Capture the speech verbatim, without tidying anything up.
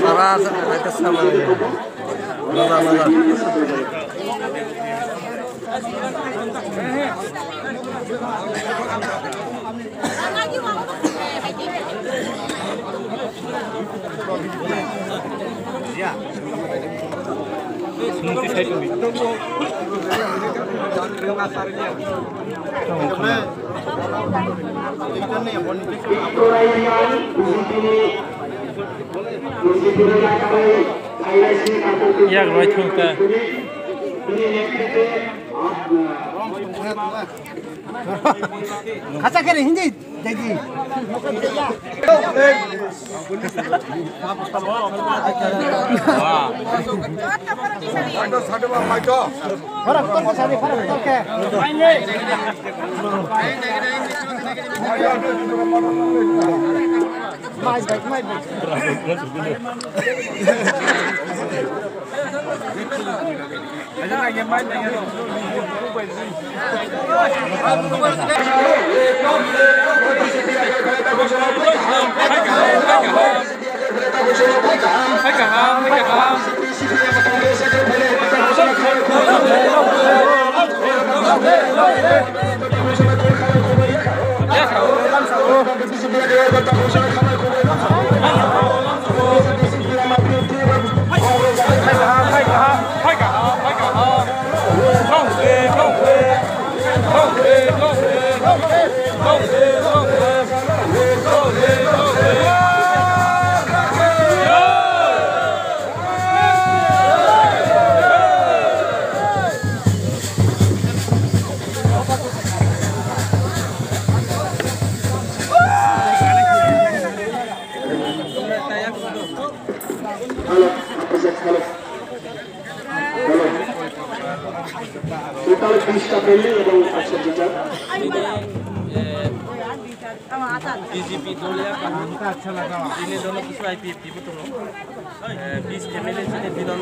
Aba asa, asa sama. Maza, maza. Yak roi thung ta. Khacha khe re, hindi, degi. Farak tor ke sari, farak tor ke. Mai bai, mai bai. Hello, hello. Total বিশটা বিল্ডিং এবং একশো litre. BJP দলীয় কানুন, দিনে দলে কিছু IPFT booth, বিশ ফ্যামিলি থেকে বিদ্যুৎ